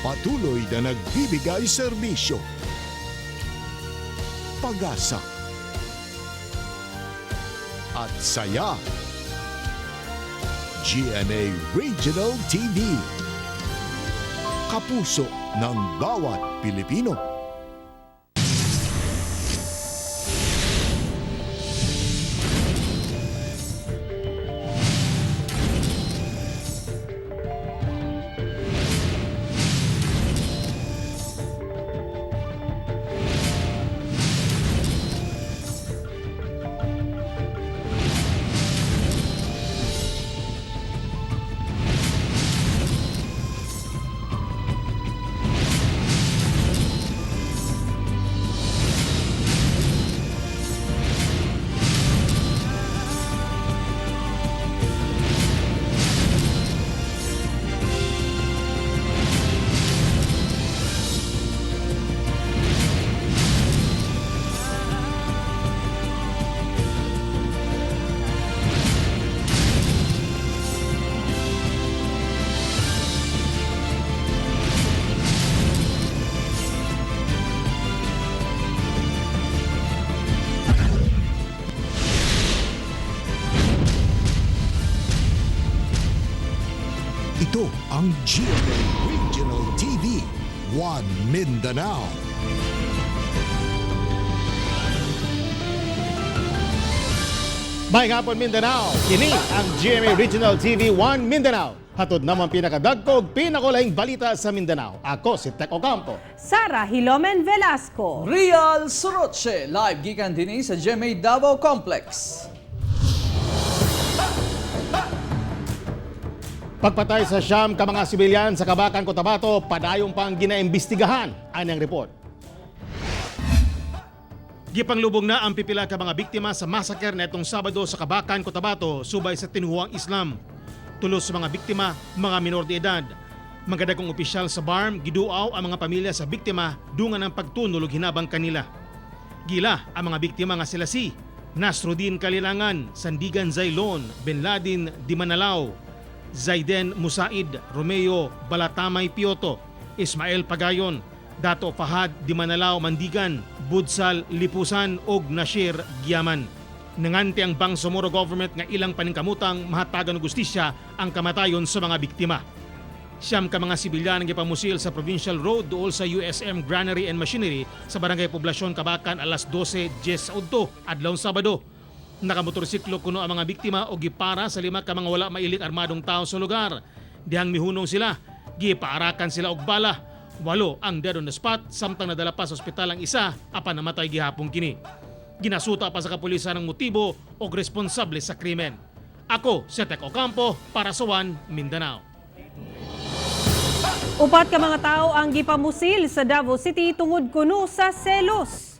Patuloy na nagbibigay serbisyo, pag-asa, at saya. GMA Regional TV. Kapuso ng bawat Pilipino. Ito ang GMA Regional TV, One Mindanao. May hapon, Mindanao. Kini ang GMA Regional TV 1 Mindanao. Hatod naman pinakadagkog, pinakulaing balita sa Mindanao. Ako si Tek Ocampo. Sara Hilomen Velasco. Real Soroche, live gikan dinhi sa GMA Davao Complex. Pagpatay sa siyam ka mga sibilyan sa Kabakan, Cotabato, padayon pang ginaimbestigahan. Anang report. Gipanglubong na ang pipila ka mga biktima sa massacre netong Sabado sa Kabakan, Cotabato, subay sa tinuhuang Islam. Tulos sa mga biktima, mga minor de edad. Mga dagkong opisyal sa BARM, giduaw ang mga pamilya sa biktima dungan ang pagtunol og hinabang kanila. Gila ang mga biktima nga sila si Nasruddin Kalilangan, Sandigan Zailon, Ben Laden Dimanalao, Zaiden Musaid, Romeo Balatamay Pioto, Ismael Pagayon, Dato Fahad Dimanalao Mandigan, Budsal Lipusan ug Nashir Giaman. Nangante ang Bangsamoro government nga ilang paningkamutang mahatagan og gustisya ang kamatayon sa mga biktima. Siyam ka mga sibilyan ang gipamusil sa Provincial Road duol sa USM Granary and Machinery sa Barangay Poblasyon Kabakan alas 12:10 sa udto adlaw Sabado. Nakamotorsiklo kuno ang mga biktima o gipara sa lima ka mga wala mailik armadong tao sa lugar. Dihang mihunong sila, gipaarakan sila og bala. Walo ang dead on the spot samtang nadala pa sa ospital ang isa apan namatay gihapon kini. Ginasuta pa sa kapulisan ang motibo og responsable sa krimen. Ako, si Tek Ocampo para sa One Mindanao. Upat ka mga tao ang gipamusil sa Davao City tungod kuno sa selos.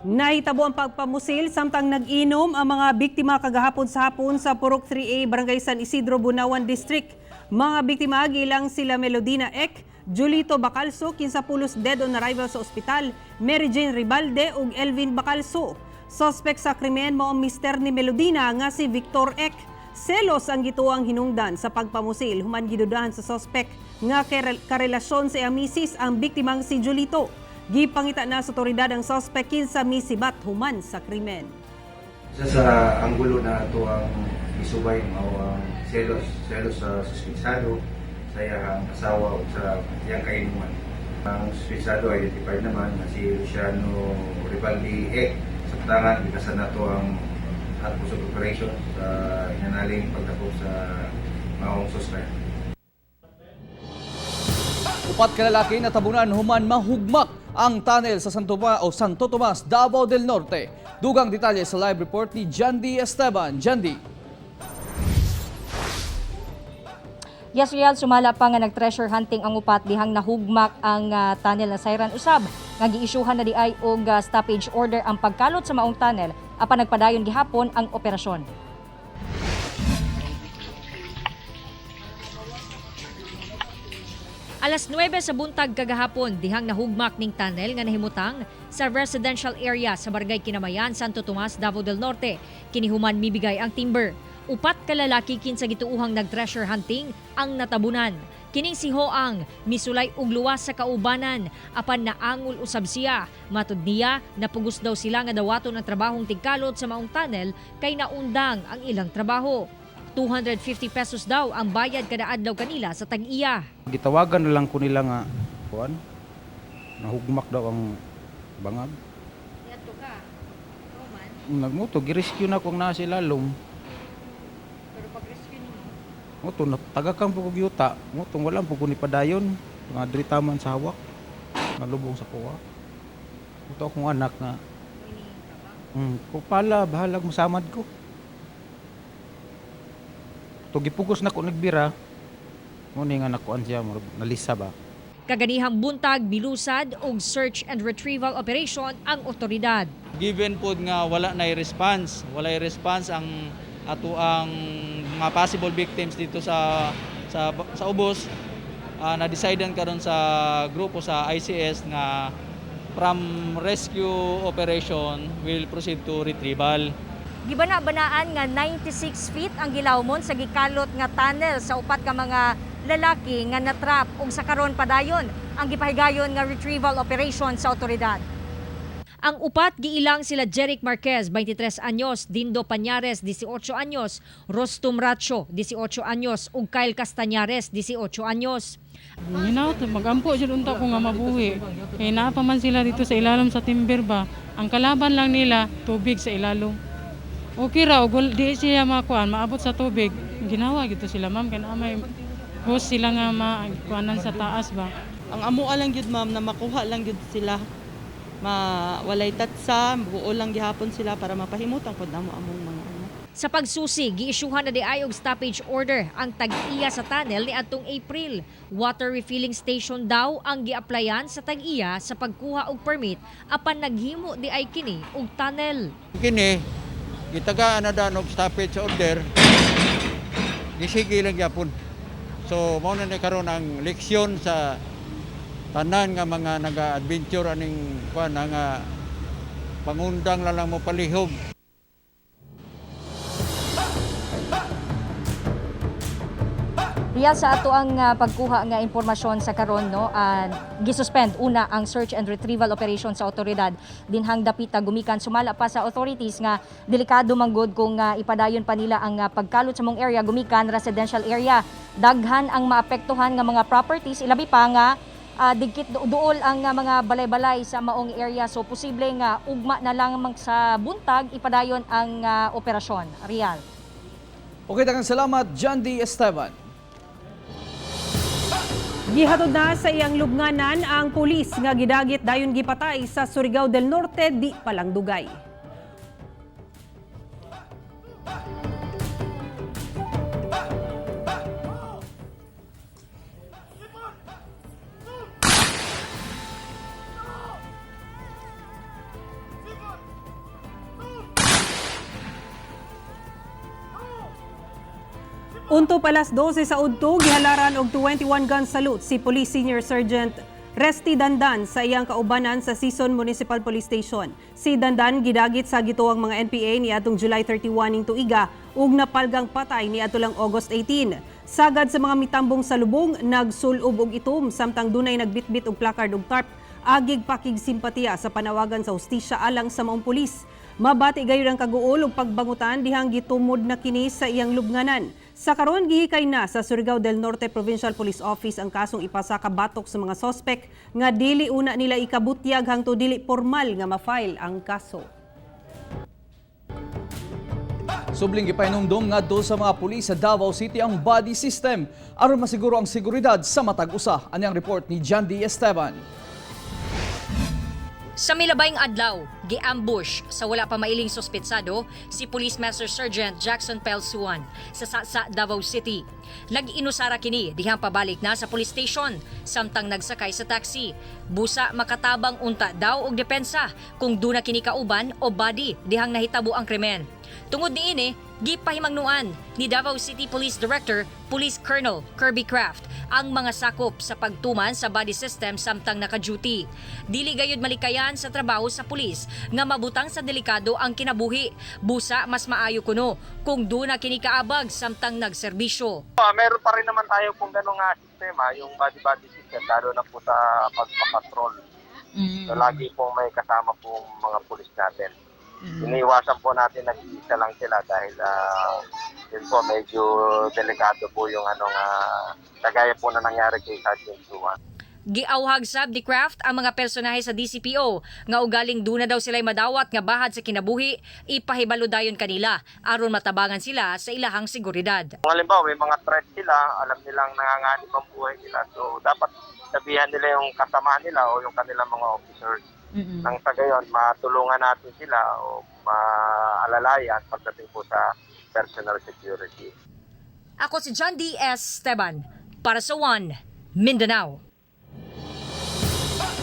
Nahitabo ang pagpamusil samtang nag-inom ang mga biktima kagahapon sa hapon sa Purok 3A, Barangay San Isidro, Bunawan District. Mga biktima gilang sila Melodina Ek, Julito Bacalso, kinsa pulos dead on arrival sa ospital, Mary Jane Ribalde ug Elvin Bacalso. Suspect sa krimen mao ang mister ni Melodina nga si Victor Ek. Selos ang gituang hinungdan sa pagpamusil human gidudahan sa sospek nga karelasyon sa iyang misis ang biktimang si Julito. Gipangita na sa otoridad ang sospek kinsa misibat human sa krimen. Isa sa anggulo na ito ang isubay mao ang selos, selos sa suspitsado sa iyang asawa o sa iyang kainuman. Ang suspitsado identified naman na si Luciano Rivaldi E. Sa tangan, bitasan na ito ang hot pursuit operation sa inanaling pagdakop sa maong suspect. Upat ka lalaki natabunan human mahugmak ang tunnel sa Santo Pa o Santo Tomas, Davao del Norte. Dugang detalye sa live report ni Jandy Esteban. Jandy. Yes, Real, sumala pa nga nag-treasure hunting ang upat dihang nahugmak ang tunnel na sayran usab. Nga giisyuhan na di ay og stoppage order ang pagkalot sa maong tunnel apan nagpadayon gihapon ang operasyon. Alas 9 sa buntag kagahapon, dihang nahugmak ning tunnel nga nahimutang sa residential area sa Barangay Kinamayan, Santo Tomas, Davao del Norte. Kinihuman mibigay ang timber. Upat ka lalaki kinsa gituuhang nag-treasure hunting ang natabunan. Kining si Hoang misulay og luwas sa kaubanan apan naangol usab siya. Matud niya, napugos daw sila nga dawaton ang trabahong tigkalot sa maong tunnel kay naundang ang ilang trabaho. 250 pesos daw ang bayad kada adlaw kanila sa tag-iya. Gitawagan na lang ko nila nga kuan, nahugmak daw ang bangag. Nagmoto, gi-rescue na kung nasa ilalom. Pero pag-rescue nimo? Moto, tagakang po kog yuta. Moto, wala po ko ni padayon. Nga dritaman sa hawak. Nalubong sa kuwa. Moto akong anak nga. Ko pala, bahalag masamad ko. To gipugos na ko nagbira. Muna nga nakuan siya, murag nalisa ba. Kaganihang buntag, milusad og search and retrieval operation ang otoridad. Given pod nga wala na response, walay response ang ato ang mga possible victims dito sa ubos, na-decidean karon sa grupo sa ICS nga from rescue operation will proceed to retrieval. Gibana-banaan nga 96 feet ang gilawmon sa gikalot nga tunnel sa upat ka mga lalaki nga natrap ug sa karon padayon ang gipahigayon nga retrieval operation sa otoridad. Ang upat giilang sila Jeric Marquez, 23 anyos, Dindo Pañares, 18 anyos, Rostum Racho, 18 anyos, ug Kyle Castañares, 18 anyos. Hinaw, magampo jud unta ko nga mabuhi. Kay naa pa man sila dito sa ilalom sa timber ba. Ang kalaban lang nila tubig sa ilalom. Okay ra og di siya makuan maabot sa tubig. Ginawa gito sila, ma'am, kay naa may hose sila nga makuanan sa taas ba. Ang amoa lang gyud, ma'am, na makuha lang gyud sila. Ma walay tatsa, buo lang gihapon sila para mapahimutan pud namo among mga ano. Sa pagsusi, giisyuhan na di ay og stoppage order ang tag-iya sa tunnel niadtong April. Water refilling station daw ang giaplayan sa tag-iya sa pagkuha og permit apan naghimo di ay kini og tunnel. Kini, gitagaan na daan og stoppage order, gisigi lang gyapon. So, mao na ni karon ang leksyon sa tanan nga mga naga-adventure aning kuan nga pangundang lang lang mo palihog. Riya, sa ato ang pagkuha nga impormasyon sa karon, no, gisuspend una ang search and retrieval operation sa otoridad dinhang dapita gumikan sumala pa sa authorities nga delikado manggod kung ipadayon pa nila ang pagkalot sa mong area gumikan residential area. Daghan ang maapektuhan nga mga properties, ilabi pa nga digkit duol ang mga balay-balay sa maong area, so posible nga ugma na lang sa buntag ipadayon ang operasyon. Real. Okay, daghang salamat, John D. Esteban. Gihatod na sa iyang lubnganan ang pulis nga gidagit dayon gipatay sa Surigao del Norte di palang dugay. Unto palas 12 sa udto, gihalaran og 21 gun salute si Police Senior Sergeant Resty Dandan sa iyang kaubanan sa Sison Municipal Police Station. Si Dandan gidagit sa gituwang mga NPA niadtong July 31 ning tuiga ug napalgang patay niadto lang August 18. Sagad sa mga mitambong sa lubong, nagsulob og itom samtang dunay nagbitbit og placard ug tarp agig pakigsimpatiya sa panawagan sa hustisya alang sa maong pulis. Mabati gayon ang kaguol ug pagbangutan dihang gitumod na kini sa iyang lubnganan. Sa karon gihikay na sa Surigao del Norte Provincial Police Office ang kasong ipasaka batok sa mga sospek nga dili una nila ikabutyag hangtod dili formal nga ma-file ang kaso. Subling gipahinumdom ngadto sa mga pulis sa Davao City ang body system aron masiguro ang seguridad sa matag usa. Ani ang report ni John D. Esteban. Sa milabayng adlaw, gi-ambush sa wala pa mailing suspetsado si Police Master Sergeant Jackson Pelsuan sa Sasa, Davao City. Nag-inusara kini dihang pabalik na sa police station samtang nagsakay sa taxi. Busa makatabang unta daw og depensa kung duna kini kauban o body dihang nahitabo ang krimen. Tungod niini, gipahimangnuan ni Davao City Police Director Police Colonel Kirby Craft ang mga sakop sa pagtuman sa body system samtang naka-duty. Dili gayud malikayan sa trabaho sa pulis. nga mabutang sa delikado ang kinabuhi. Busa mas maayo kuno kung duna kini kaabag samtang nagserbisyo. Meron pa rin naman tayo kung gano'ng sistema, yung body-body system, lalo na po sa pagpapatrol. So, lagi pong may kasama pong mga pulis natin. Iniiwasan po natin nag-iisa lang sila dahil yun po, medyo delikado po yung kagaya po na nangyari kay Sergeant Chua. Giawhag sab ni Kraft ang mga personahe sa DCPO nga ugaling duna daw sila'y madawat nga bahad sa kinabuhi, ipahibalo dayon kanila aron matabangan sila sa ilahang seguridad. Kung halimbawa may mga threat sila, alam nilang nanganganib ang buhay nila. So dapat sabihan nila yung kasama nila o yung kanilang mga officers. Nang sa gayon, matulungan natin sila o maalalayan pagdating po sa personal security. Ako si John D. S. Esteban para sa One Mindanao.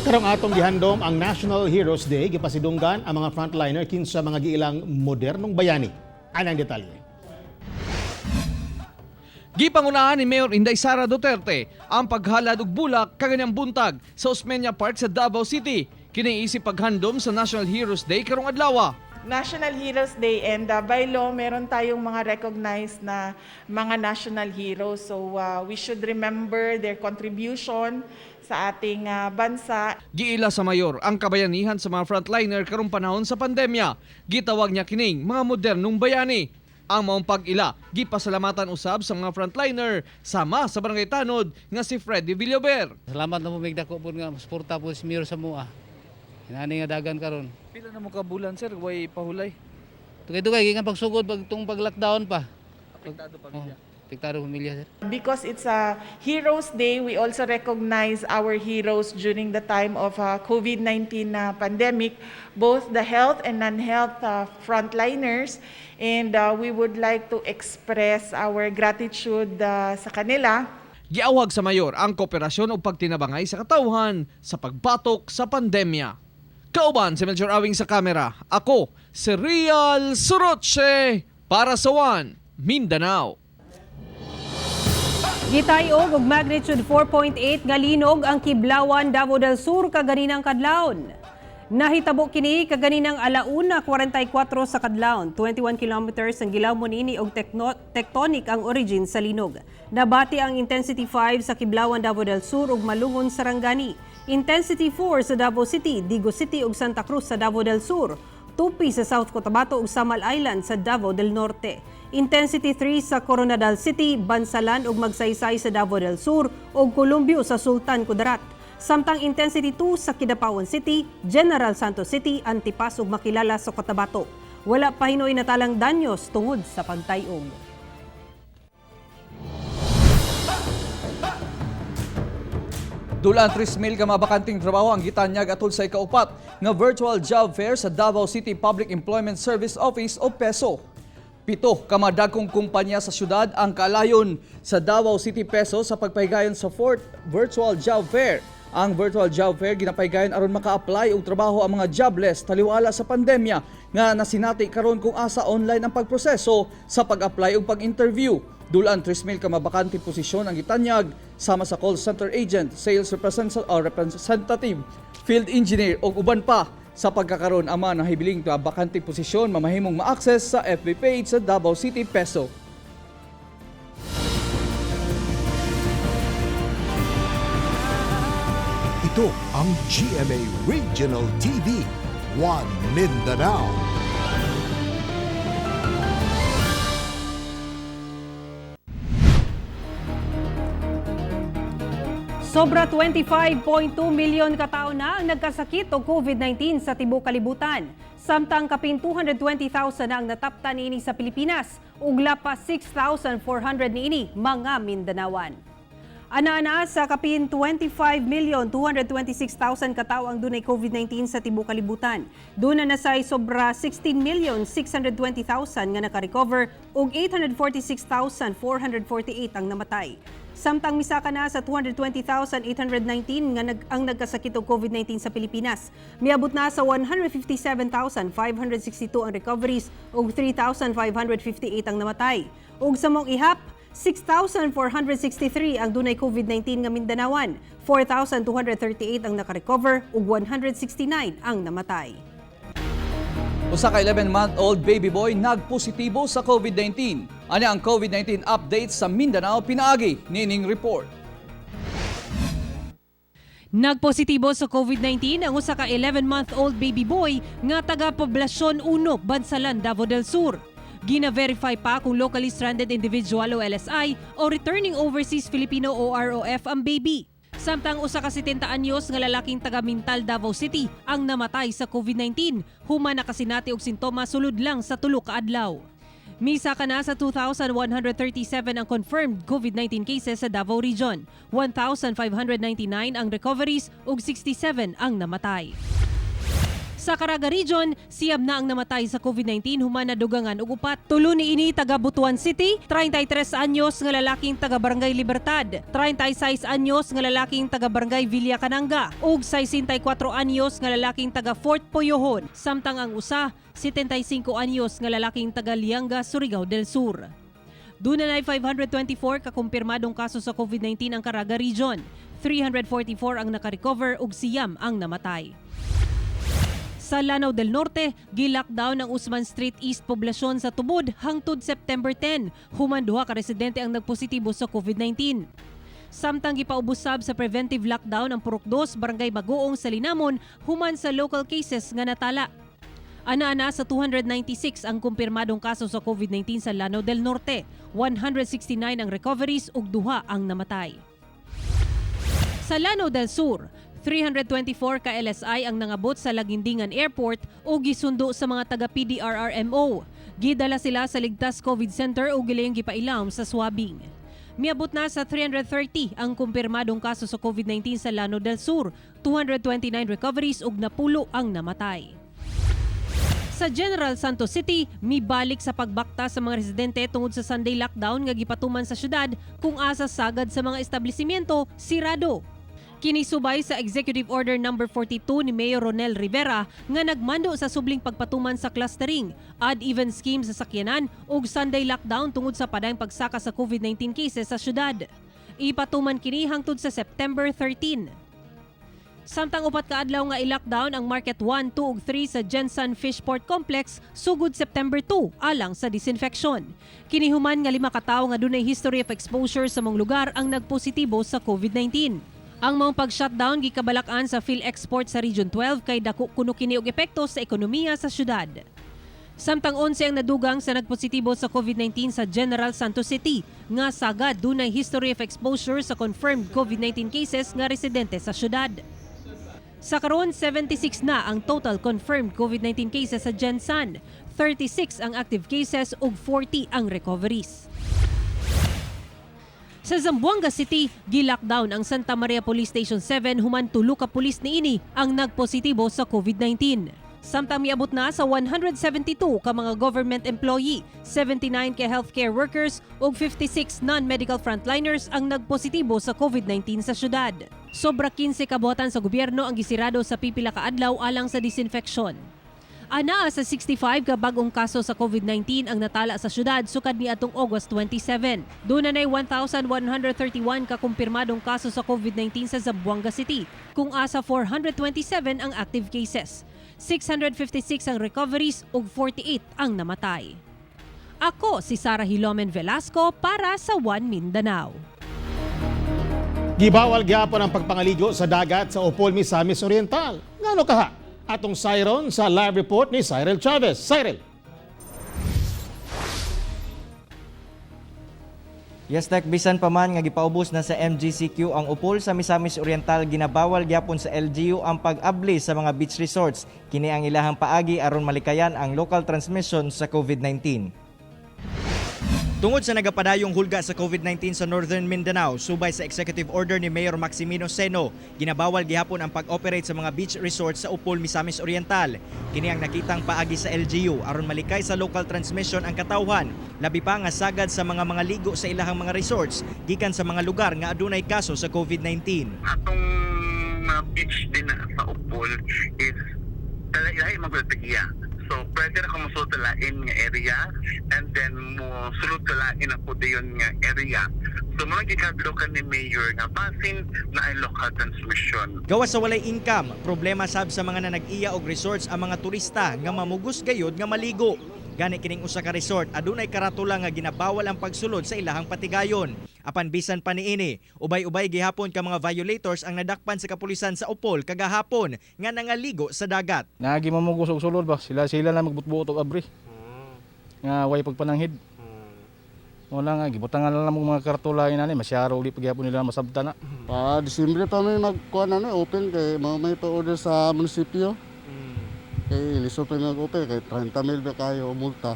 Karong atong gihandom ang National Heroes Day, gipasidunggan ang mga frontliner kinsa mga giilang modernong bayani. Anang detalye. Gipangunahan ni Mayor Inday Sara Duterte ang paghalad og bulak kaganyang buntag sa Osmeña Park sa Davao City. Kini isip paghandom sa National Heroes Day karong adlaw. National Heroes Day, and by law meron tayong mga recognized na mga national heroes. So we should remember their contribution sa ating bansa. Giila sa mayor ang kabayanihan sa mga frontliner karong panahon sa pandemya. Gitawag niya kining mga modernong bayani. Ang maong pag-ila, gipasalamatan usab sa mga frontliner sama sa barangay tanod nga si Freddy Villover. Salamat na mo migdako po nga suporta po si Mayor sa mua. Inani nga dagan karon. Pila na mo ka bulan sir, way pahulay. Dugay-dugay gikan pagsugod pag tung pag lockdown pa. Apektado pamilya. Oh, apektado pamilya sir. Because it's a Heroes Day, we also recognize our heroes during the time of COVID-19 pandemic, both the health and non-health frontliners. And we would like to express our gratitude sa kanila. Giawhag sa mayor ang kooperasyon ug pagtinabangay sa katawhan sa pagbatok sa pandemya. Kauban si Melchor Awing sa kamera. Ako, si Real Suroche para sa One Mindanao. Gitayog og magnitude 4.8 nga linog ang Kiblawan, Davao del Sur kaganinang kadlawon. Nahitabo kini kaganinang 1:44 sa kadlawon, 21 kilometers ang gilawmon niini og tectonic ang origin sa linog. Nabati ang intensity 5 sa Kiblawan, Davao del Sur ug Malungon, Sarangani. Intensity 4 sa Davao City, Digos City ug Santa Cruz sa Davao del Sur. Tupi sa South Cotabato ug Samal Island sa Davao del Norte. Intensity 3 sa Koronadal City, Bansalan ug Magsaysay sa Davao del Sur ug Columbio sa Sultan Kudarat. Samtang intensity 2 sa Kidapawan City, General Santos City, Antipas ug Makilala sa Cotabato. Wala pa hinoy natalang danyos tungod sa pagtayog. Dulaan 3,000 ka mga bakanteng trabaho ang gitanyag atol sa ikaupat nga virtual job fair sa Davao City Public Employment Service Office o PESO. 7 ka mga dagkong kumpanya sa syudad ang kaalayon sa Davao City PESO sa pagpahigayon sa fourth virtual job fair. Ang virtual job fair ginapahigayon aron maka-apply og trabaho ang mga jobless taliwala sa pandemya nga nasinati karon kung asa online ang pagproseso sa pag-apply ug pag-interview. Dulaan 3,000 ka mga bakante posisyon ang gitanyag sama sa call center agent, sales representative, field engineer ug uban pa. Sa pagkakaroon ang mga nahibiling nga bakante posisyon mamahimong ma-access sa FB page sa Davao City PESO. Ito ang GMA Regional TV, One Mindanao. Sobra 25.2 milyon katao na ang nagkasakit o COVID-19 sa tibuok kalibutan. Samtang kapin 220,000 na ang nataptan niini sa Pilipinas ug lapas 6,400 niini mga Mindanawan. Ana-ana sa kapin 25,226,000 katao ang dunay COVID-19 sa tibuok kalibutan. Duna na say sobra 16,620,000 nga nakarecover ug 846,448 ang namatay. Samtang misaka na sa 220,819 nga ang nagkasakit og COVID-19 sa Pilipinas. Miabot na sa 157,562 ang recoveries ug 3,558 ang namatay. Ug sa mong ihap, 6,463 ang dunay COVID-19 nga Mindanawan, 4,238 ang nakarecover ug 169 ang namatay. Usa ka 11-month-old baby boy nagpositibo sa COVID-19. Ani ang COVID-19 update sa Mindanao pinaagi niining report. Nagpositibo sa COVID-19 ang usa ka 11-month-old baby boy nga taga Poblacion 1, Bansalan, Davao del Sur. Gina-verify pa kung locally stranded individual o LSI o returning overseas Filipino o ROF ang baby. Samtang usa ka 70 anyos nga lalaking taga Mintal, Davao City ang namatay sa COVID-19 human nakasinati og sintomas sulod lang sa 3 ka adlaw. Misaka na sa 2,137 ang confirmed COVID-19 cases sa Davao Region. 1,599 ang recoveries ug 67 ang namatay. Sa Caraga Region, 9 na ang namatay sa COVID-19 human nadugangan og 4. 3 niini taga Butuan City, 33 anyos nga lalaking taga Barangay Libertad, 36 anyos nga lalaking taga Barangay Villa Cananga ug 64 anyos nga lalaking taga Fort Poyohon. Samtang ang usa, 75 anyos nga lalaking taga Lianga, Surigao del Sur. Duna na 524 kakumpirmadong kaso sa COVID-19 ang Caraga Region. 344 ang nakarecover ug 9 ang namatay. Sa Lanao del Norte, gi-lockdown ang Usman Street East poblasyon sa Tubod hangtod September 10, human 2 ka residente ang nagpositibo sa COVID-19. Samtang gipaubos sab sa preventive lockdown ang Purok 2, Barangay Bagoong sa Linamon, human sa local cases nga natala. Ana-ana sa 296 ang kumpirmadong kaso sa COVID-19 sa Lanao del Norte, 169 ang recoveries ug 2 ang namatay. Sa Lanao del Sur, 324 ka LSI ang nangabot sa Laguindingan Airport o gisundo sa mga taga PDRRMO. Gidala sila sa Ligtas COVID Center o gilayong gipailawom sa swabbing. Miabot na sa 330 ang kumpirmadong kaso sa COVID-19 sa Lanao del Sur, 229 recoveries ug 10 ang namatay. Sa General Santos City, mibalik sa pagbakta sa mga residente tungod sa Sunday lockdown nga gipatuman sa syudad kung asa sagad sa mga establishmento sirado. Kini subay sa Executive Order Number 42 ni Mayor Ronel Rivera nga nagmando sa subling pagpatuman sa clustering, odd-even scheme sa sakyanan ug Sunday lockdown tungod sa padayong pagsaka sa COVID-19 cases sa syudad. Ipatuman kini hangtod sa September 13. Samtang 4 ka adlaw nga i-lockdown ang Market 1, 2 ug 3 sa Gensan Fishport Complex sugod September 2 alang sa disinfection. Kini human nga 5 ka tawo nga dunay history of exposure sa maong lugar ang nagpositibo sa COVID-19. Ang maong pag-shutdown gikabalak-an sa PhilExport sa Region 12 kay dako kuno kini og epekto sa ekonomiya sa syudad. Samtang 11 ang nadugang sa nagpositibo sa COVID-19 sa General Santos City nga sagad dunay history of exposure sa confirmed COVID-19 cases nga residente sa syudad. Sa karon, 76 na ang total confirmed COVID-19 cases sa Gensan, 36 ang active cases ug 40 ang recoveries. Sa Zamboanga City, gi-lockdown ang Santa Maria Police Station 7 human 3 ka pulis niini ang nagpositibo sa COVID-19. Samtang miabot na sa 172 ka mga government employee, 79 ka healthcare workers ug 56 non-medical frontliners ang nagpositibo sa COVID-19 sa syudad. Sobra 15 ka buhatan sa gobyerno ang gisirado sa pipila ka adlaw alang sa disinfection. Anaa sa 65 ka bag-ong kaso sa COVID-19 ang natala sa syudad sukad niadtong August 27. Duna nay 1,131 ka kumpirmadong kaso sa COVID-19 sa Zamboanga City, kung asa 427 ang active cases. 656 ang recoveries ug 48 ang namatay. Ako si Sara Hilomen Velasco para sa One Mindanao. Gibawal gyapon ang pagpangaligo sa dagat sa Opol, Misamis Oriental. Ngano kaha? Atong sayron sa live report ni Cyril Chavez. Cyril. Yes, Tek, bisan pa man nga gipaubos na sa MGCQ ang Opol sa Misamis Oriental, ginabawal gyapon sa LGU ang pag-abli sa mga beach resorts. Kini ang ilahang paagi aron malikayan ang local transmission sa COVID-19. Tungod sa nagapadayong hulga sa COVID-19 sa Northern Mindanao, subay sa Executive Order ni Mayor Maximino Seno, ginabawal gihapon ang pag-operate sa mga beach resorts sa Opol, Misamis Oriental. Kini ang nakitang paagi sa LGU aron malikay sa local transmission ang katawhan, labi pa nga sagad sa mga ligo sa ilahang mga resorts gikan sa mga lugar nga adunay kaso sa COVID-19. Atong beach din na sa Opol is lahi magulpigiya. So pwede ra ka mosulod sa lain nga area and then mo sulod sa lain ako dayon nga area. So mao gikadlokan ni mayor nga basin naay local transmission. Gawas sa walay income, problema sab sa mga nanag-iya og resorts ang mga turista nga mamugos gayod nga maligo. Gani kining usa ka resort adunay karatula nga ginabawal ang pagsulod sa ilahang patigayon. Apan bisan pa niini, ubay-ubay gihapon ka mga violators ang nadakpan sa kapulisan sa Opol kagahapon nga nangaligo sa dagat. Naagi mamugos og sulod ba sila sila na magbutbuot og abri. Nga way pagpananghid. Wala nga gibutangan na lang mga kartula inani masyaro uli pagyapon nila masabta na. Pa Disyembre pa may magkuan na ni open kay mao may pa-order sa munisipyo. Kay lisod pa mag-open kay 30 mil ba kayo multa.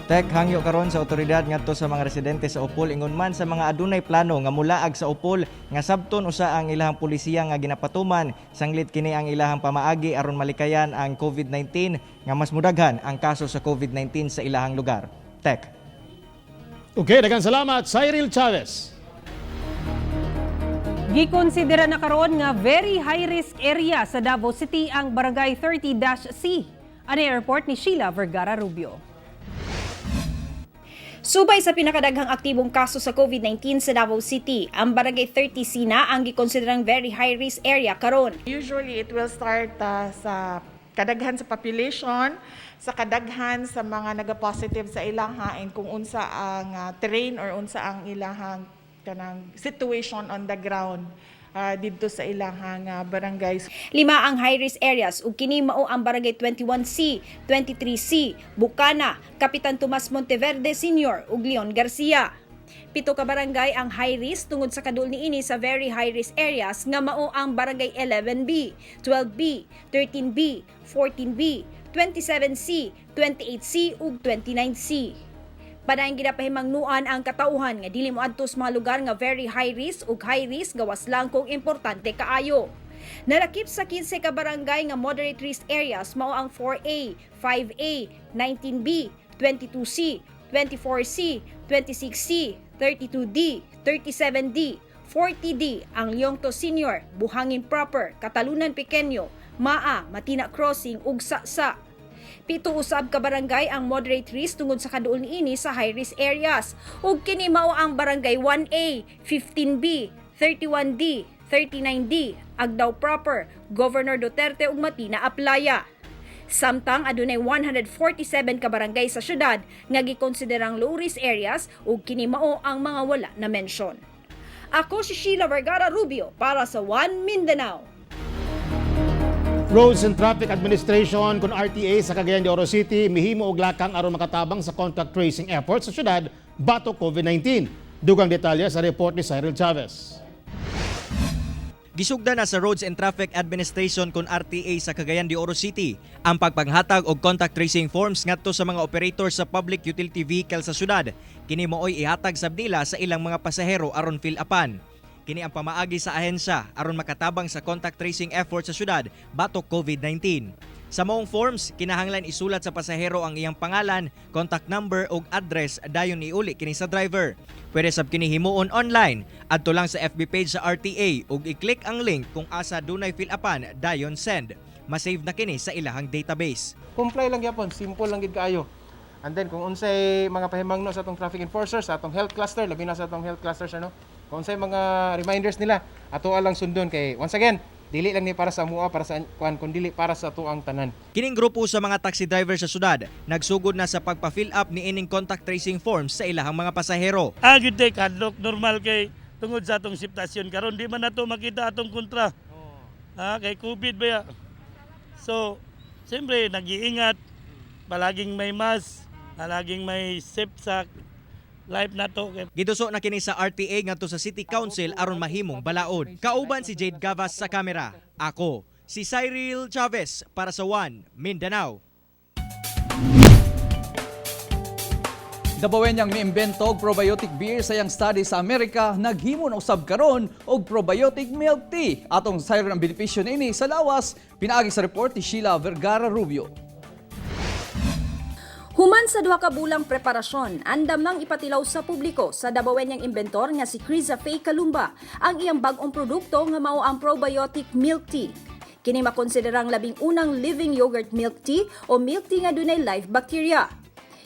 Tek hangyo karon sa otoridad ngadto sa mga residente sa Opol ingon man sa mga adunay plano nga mulaag sa Opol nga sabton usa ang ilahang pulisiya nga ginapatuman sanglit kini ang ilahang pamaagi aron malikayan ang COVID-19 nga mas mudaghan ang kaso sa COVID-19 sa ilahang lugar. Tek. Okay, daghang salamat, Cyril Chavez. Gikonsidera na karon nga very high risk area sa Davao City ang Barangay 30-C. Ani report ni Sheila Vergara Rubio. Subay sa pinakadaghang aktibong kaso sa COVID-19 sa Davao City, ang Barangay 30C na ang gikonsiderang very high risk area karon. Usually, it will start sa kadaghan sa population, sa kadaghan sa mga naga-positive sa ilaha and kung unsa ang terrain or unsa ang ilahang kanang situation on the ground didto sa ilahang barangays. Lima ang high risk areas ug kini mao ang Barangay 21C, 23C, Bukana, Kapitan Tomas Monteverde Sr. ug Leon Garcia. Pito ka barangay ang high risk tungod sa kaduol niini sa very high risk areas nga mao ang Barangay 11B, 12B, 13B, 14B, 27C, 28C ug 29C. Padayon ginapahimangnuan ang katauhan nga dili moadto sa mga lugar nga very high risk ug high risk gawas lang kung importante kaayo. Nalakip sa 15 ka barangay nga moderate risk areas mao ang 4A, 5A, 19B, 22C, 24C, 26C, 32D, 37D, 40D, ang Liongto Senior, Buhangin Proper, Catalunan Pequeño, Maa, Matina Crossing ug Sasa. Pito usab ka barangay ang moderate risk tungod sa kaduol niini sa high risk areas. Ug kini mao ang barangay 1A, 15B, 31D, 39D, Agdao Proper, Governor Duterte ug Matina Aplaya. Samtang adunay 147 ka barangay sa syudad nga gikonsiderang low risk areas ug kini mao ang mga wala na mention. Ako si Sheila Vergara Rubio para sa One Mindanao. Roads and Traffic Administration kon RTA sa Cagayan de Oro City mihimo og lakang aron makatabang sa contact tracing efforts sa syudad batok COVID-19. Dugang detalye sa report ni Cyril Chavez. Gisugda na sa Roads and Traffic Administration kon RTA sa Cagayan de Oro City ang pagpanghatag og contact tracing forms ngadto sa mga operator sa public utility vehicle sa syudad. Kini mooy ihatag sab nila sa ilang mga pasahero aron fill upan. Kini ang pamaagi sa ahensya aron makatabang sa contact tracing effort sa syudad batok COVID-19. Sa maong forms, kinahanglan isulat sa pasahero ang iyang pangalan, contact number ug address dayon iuli kini sa driver. Pwede sab kini himuon online. Adto lang sa FB page sa RTA ug i-click ang link kung asa dunay fill upan dayon send. Ma-save na kini sa ilahang database. Comply lang gyapon, simple lang gid kaayo. And then kung unsay mga pahimangno sa atong traffic enforcers, sa atong health cluster, labi na sa atong health clusters ano, kung unsay mga reminders nila, ato lang sundon kay once again, dili lang ni para sa mua, para sa kuan kun dili para sa atuang tanan. Kining grupo sa mga taxi driver sa syudad nagsugod na sa pagpa-fill up ni ining contact tracing forms sa ilahang mga pasahero. Agad day kadlok normal kay tungod sa atong sitwasyon karon di man nato makita atong kontra. Ha, kay COVID ba ya? So, siyempre nag-iingat, palaging may mask, palaging may safe sa life nato. Giduso na kini sa RTA ngadto sa City Council aron mahimong balaod. Kauban si Jade Gavas sa kamera. Ako, si Cyril Chavez para sa One Mindanao. Dabawenyang miimbento og probiotic beer sa iyang study sa Amerika, naghimo na usab karon og probiotic milk tea. Atong sayron ang benepisyo niini sa lawas, pinaagi sa report ni Sheila Vergara Rubio. Human sa duha ka bulang preparasyon, andam nang ipatilaw sa publiko sa Dabawenyang inventor nga si Criza Faye Kalumba ang iyang bag-ong produkto nga mao ang probiotic milk tea. Kini makonsiderang 11 living yogurt milk tea o milk tea nga dunay live bacteria.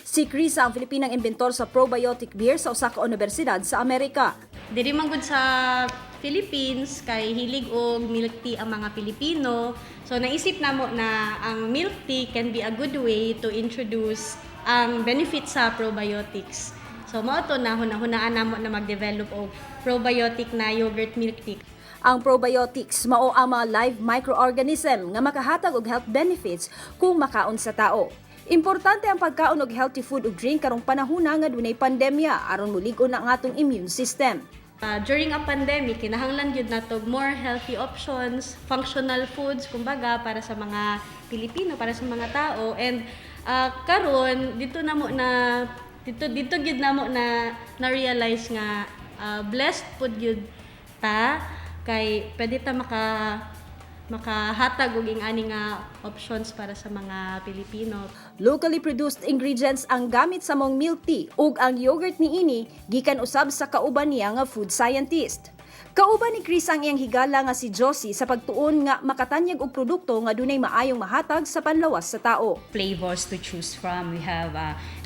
Si Krisa ang Filipinang inventor sa probiotic beer sa usa ka universidad sa Amerika. Diri man gud sa Philippines kay hilig og milk tea ang mga Pilipino. So naisip namo na ang milk tea can be a good way to introduce ang benefits sa probiotics. So mao to na hunahunaan namo na mag-develop og probiotic na yogurt milk tea. Ang probiotics mao ang mga live microorganism nga makahatag og health benefits kung makaon sa tao. Importante ang pagkaon og healthy food ug drink karong panahona nga dunay pandemya aron mulig-on ang atong immune system. During a pandemic, kinahanglan gyud nato more healthy options, functional foods kumbaga para sa mga Pilipino, para sa mga tao, and karon dito namo na dito dito gyud namo na na-realize nga blessed pud gyud ta kay pwede ta makahatag og ing-ani nga options para sa mga Pilipino. Locally produced ingredients ang gamit sa maong milk tea ug ang yogurt niini gikan usab sa kauban niya nga food scientist. Kauban ni Chris ang iyang higala nga si Josie sa pagtuon nga makatanyag og produkto nga dunay maayong mahatag sa panlawas sa tao. Flavors to choose from. We have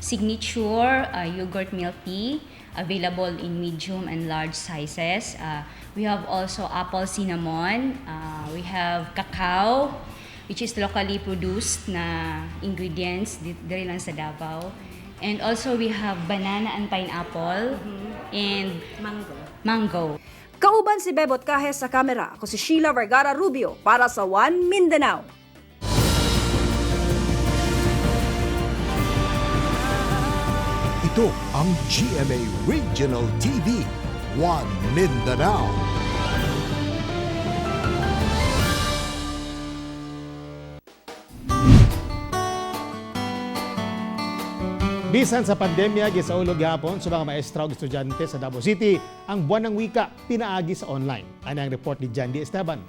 signature yogurt milk tea available in medium and large sizes. We have also apple cinnamon. We have cacao, which is locally produced na ingredients diri lang sa Davao. And also we have banana and pineapple and mango. Mango. Kauban si Bebot Cajes sa kamera. Ako si Sheila Vergara Rubio para sa One Mindanao. Ito ang GMA Regional TV, One Mindanao. Bisan sa pandemya, gisaulog gihapon sa mga maestra ug estudyante sa Davao City ang Buwan ng Wika pinaagi sa online. Ani ang report ni Jandy Esteban.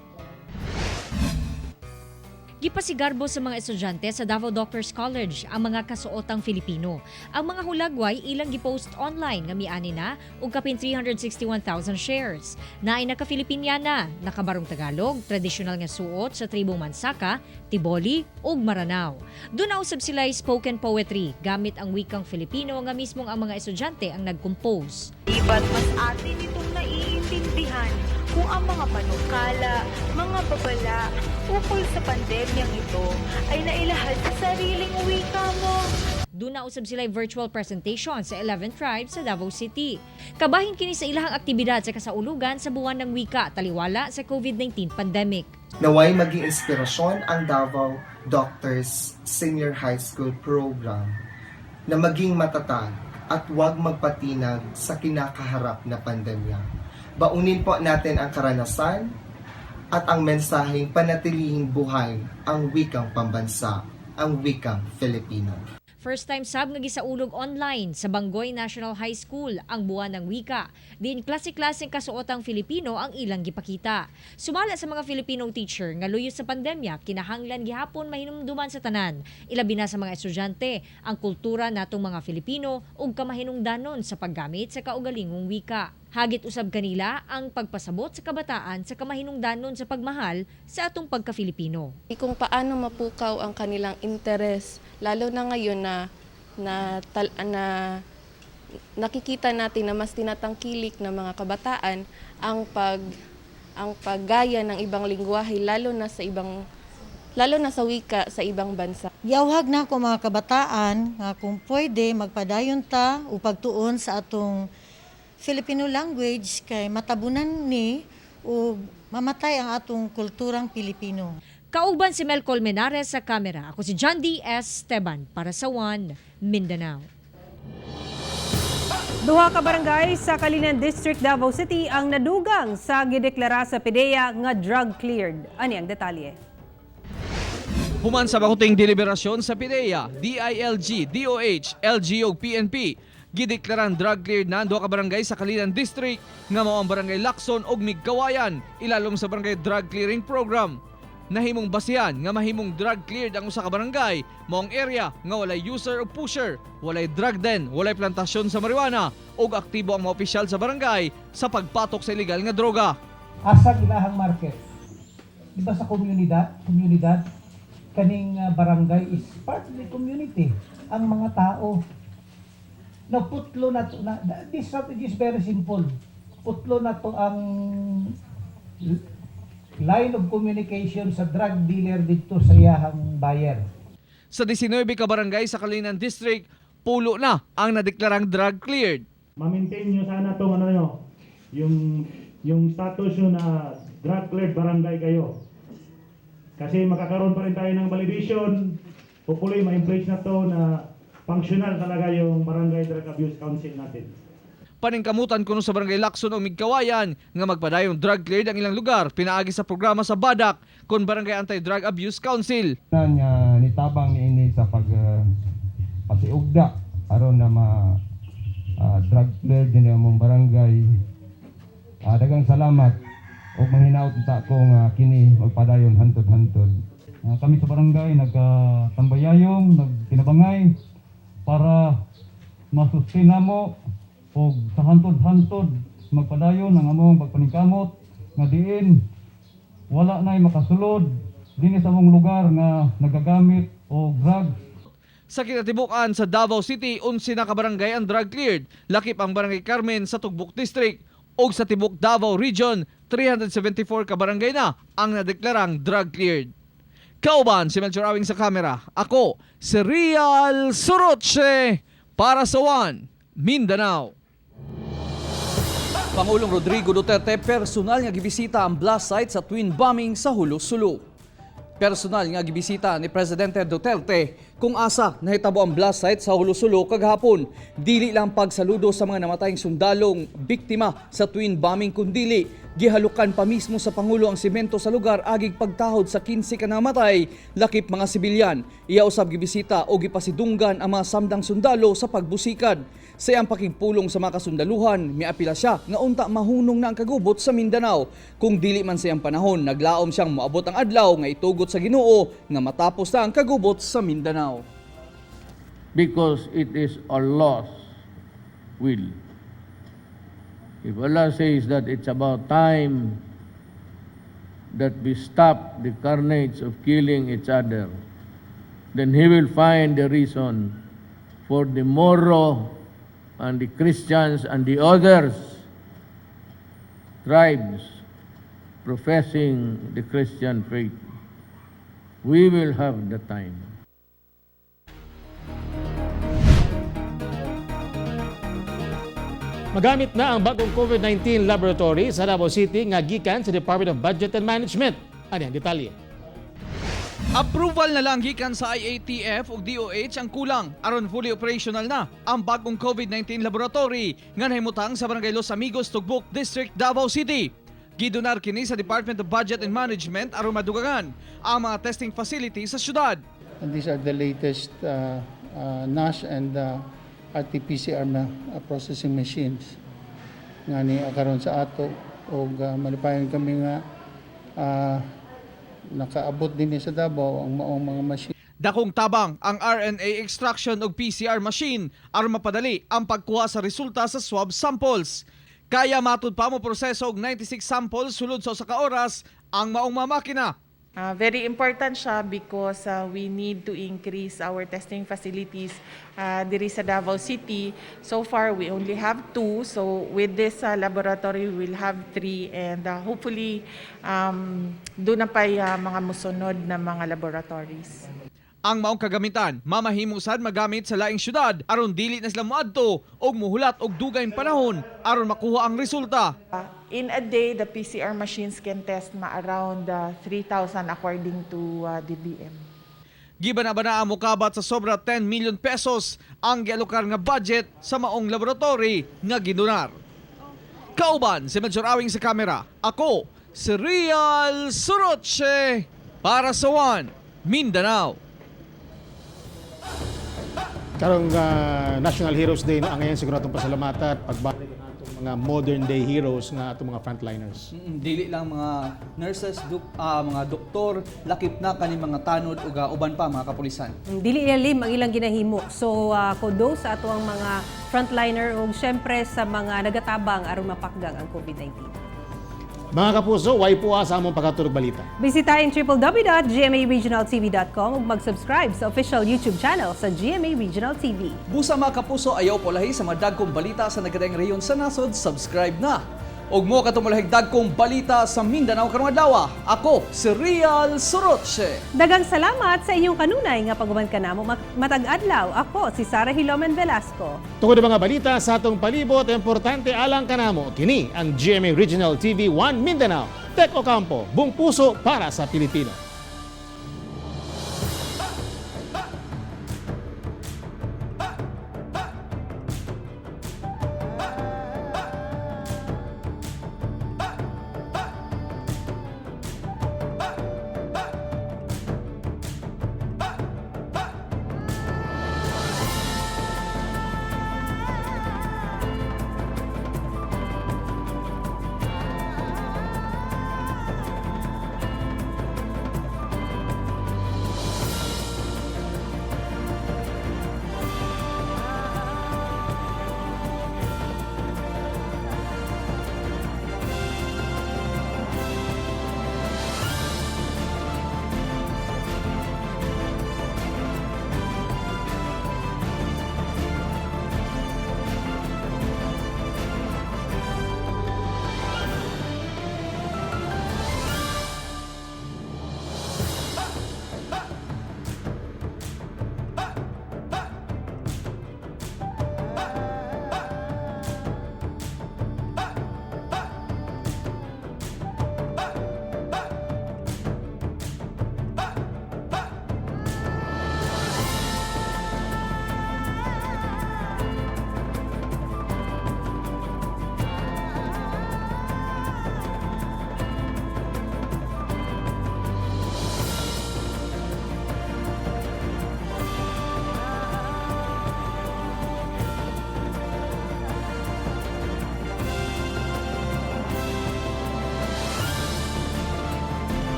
Gipasigarbo sa mga estudyante sa Davao Doctors College ang mga kasuotang Filipino. Ang mga hulagway ilang gipost online nga miani na og kapin 361,000 shares. Naay naka-Filipiniana, nakabarong Tagalog, tradisyonal nga suot sa tribong Mansaka, Tiboli ug Maranao. Duna usab sila spoken poetry gamit ang wikang Filipino nga mismong ang mga estudyante ang nag-compose. Di ba't mas atin itong naiintindihan kung ang mga panukala, mga babala ukol sa pandemyang ito ay nailahad sa sariling wika mo? Duna usab sila virtual presentation sa 11 tribes sa Davao City. Kabahin kini sa ilahang aktibidad sa kasaulugan sa Buwan ng Wika taliwala sa COVID-19 pandemic. Naway maging inspirasyon ang Davao Doctors Senior High School Program na maging matatag at huwag magpatinag sa kinakaharap na pandemya. Baunin po natin ang karanasan at ang mensaheng panatilihing buhay ang wikang pambansa, ang wikang Filipino. First time sab nga gisaulog online sa Bangoy National High School ang Buwan ng Wika. Din klase-klaseng kasuotang Filipino ang ilang gipakita. Sumala sa mga Filipino teacher nga luyo sa pandemya, kinahanglan gihapon mahinumduman sa tanan. Ilabi na sa mga estudyante ang kultura natong mga Filipino ug kamahinungdanon sa paggamit sa kaugalingong wika. Hagit usab kanila ang pagpasabot sa kabataan sa kamahinungdanon sa pagmahal sa atong pagka-Filipino. Kung paano mapukaw ang kanilang interes, lalo na ngayon na na, tal, na nakikita natin na mas tinatangkilik ng mga kabataan ang paggaya ng ibang lingwahe, lalo na sa wika sa ibang bansa. Giawhag na ako mga kabataan nga kung pwede magpadayon ta o pagtuon sa atong Filipino language kay matabunan ni o mamatay ang atong kulturang Pilipino. Kauban si Mel Colmenares sa kamera. Ako si John D. S. Esteban para sa One Mindanao. Duha ka barangay sa Calinan District, Davao City ang nadugang sa gideklara sa PDEA nga drug cleared. Ani ang detalye. Human sa bakuting deliberasyon sa PDEA, DILG, DOH, LG ug PNP, gideklaran drug cleared na ang duha ka barangay sa Calinan District nga mao ang Barangay Lacson ug Migkawayan ilalom sa Barangay Drug Clearing Program. Nahimong basihan nga mahimong drug cleared ang usa ka barangay mao ang area nga walay user o pusher, walay drug den, walay plantasyon sa marijuana ug aktibo ang mga opisyal sa barangay sa pagpatok sa ilegal nga droga. Asa ilahang market? Di ba sa komunidad, kaning barangay is part of the community. Ang mga tao. Naputlo na to, na, this strategy is very simple. Putlo na to ang line of communication sa drug dealer dito sa iyahang buyer. Sa 19 ka barangay sa Calinan District, pulo na ang nadeklarang drug cleared. Ma-maintain nyo sana tong ano nyo, yung status nyo na drug cleared barangay kayo. Kasi makakaroon pa rin tayo ng validation. Hopefully, ma-embrace na to na functional talaga yung Barangay Drug Abuse Council natin. Paningkamutan kuno sa Barangay Lacson o Migkawayan nga magpadayong drug cleared ang ilang lugar pinaagi sa programa sa BADAC kon Barangay Anti-Drug Abuse Council. Nga nitabang niini sa pag pasiugda aron na ma drug cleared din among barangay. Daghang salamat ug manghinaot ta ko nga kini magpadayon hantod-hantod. Kami sa barangay nagkatambayayong, nagkinabangay para masustain namo og sa hantod-hantod magpadayon ang among pagpaningkamot nga diin wala na'y makasulod dinhi sa among lugar nga nagagamit og drugs. Sa kinatibukan sa Davao City, 11 na ka barangay ang drug cleared, lakip ang Barangay Carmen sa Tugbok District. Og sa tibok Davao Region, 374 ka barangay na ang nadeklarang drug cleared. Kauban si Melchor Awing sa kamera. Ako, si Real Soroche para sa One Mindanao. Pangulong Rodrigo Duterte personal nga gibisita ang blast site sa twin bombing sa Jolo, Sulu. Personal nga gibisita ni Presidente Duterte kung asa nahitabo ang blast site sa Jolo, Sulu kagahapon. Dili lang pagsaludo sa mga namatayng sundalong biktima sa twin bombing, kundili gihalukan pa mismo sa Pangulo ang simento sa lugar agig pagtahod sa 15 ka namatay, lakip mga sibilyan. Iya usab gibisita o gipasidunggan ang mga samdang sundalo sa pagbusikad. Sa iyang pakigpulong sa mga kasundaluhan, miapila siya nga unta mahunong na ang kagubot sa Mindanao. Kung dili man sa iyang panahon, naglaom siyang moabot ang adlaw nga itugot sa Ginoo nga matapos na ang kagubot sa Mindanao. Because it is Allah's will. If Allah says that it's about time that we stop the carnage of killing each other, then He will find the reason for the Moro and the Christians and the others tribes professing the Christian faith. We will have the time. Magamit na ang bagong COVID-19 laboratory sa Davao City nga gikan sa Department of Budget and Management. Ano ang detalye? Approval na lang gikan sa IATF ug DOH ang kulang aron fully operational na ang bagong COVID-19 laboratory nga nahimutang sa Barangay Los Amigos, Tugbok District, Davao City. Gidonar kini sa Department of Budget and Management aron madugangan ang mga testing facility sa syudad. And these are the latest NASH and RT-PCR processing machines nga ni karon sa ato og malipayon kami nga nakaabot din sa Davao ang maong mga machine. Dakong tabang ang RNA extraction ug PCR machine aron mapadali ang pagkuha sa resulta sa swab samples. Kaya matud pa mo proseso og 96 samples sulod sa usa ka oras ang maong mga makina. Very important siya because we need to increase our testing facilities diri sa Davao City. So far, we only have two. So with this laboratory, we will have three and hopefully doon na pa mga musunod na mga laboratories. Ang maong kagamitan, mamahimo sad magamit sa laing syudad aron dili na sila moadto og muhulat og dugayng panahon aron makuha ang resulta. In a day, the PCR machines can test ma around 3,000 according to DBM. Gibana-bana ang mokabat sa sobra 10 million pesos ang gialokar nga budget sa maong laboratory nga gidonar. Kauban si Major Awing sa kamera. Ako, si Real Soroche para sa One Mindanao. Karong National Heroes Day na, ang ngayon siguro atong pasalamatan pagbalik ang atong mga modern day heroes nga atong mga frontliners. Dili lang mga nurses, mga doktor, lakip na kani mga tanod ug uban pa mga kapulisan. Dili ilalim ang ilang ginahimo. So kudos sa ato ang mga frontliner ug syempre sa mga nagatabang aron mapakgang ang COVID-19. Mga kapuso, way po sa among pagkatulog balita. Bisitahin www.gmaregionaltv.com ug mag-subscribe sa official YouTube channel sa GMA Regional TV. Busa, mga kapuso, ayaw polahi sa madagkong balita sa nagkadaiyang rehiyon sa nasod, subscribe na. Ug mo katumulahig dagkong balita sa Mindanao karong adlaw. Ako si Real Soroche. Daghang salamat sa inyong kanunay nga pag-uban kanamo matag adlaw. Ako si Sara Hilomen Velasco. Tungod ang mga balita sa atong palibot, importante alang kanamo. Kini ang GMA Regional TV 1 Mindanao. Tek Ocampo, buong puso para sa Pilipino.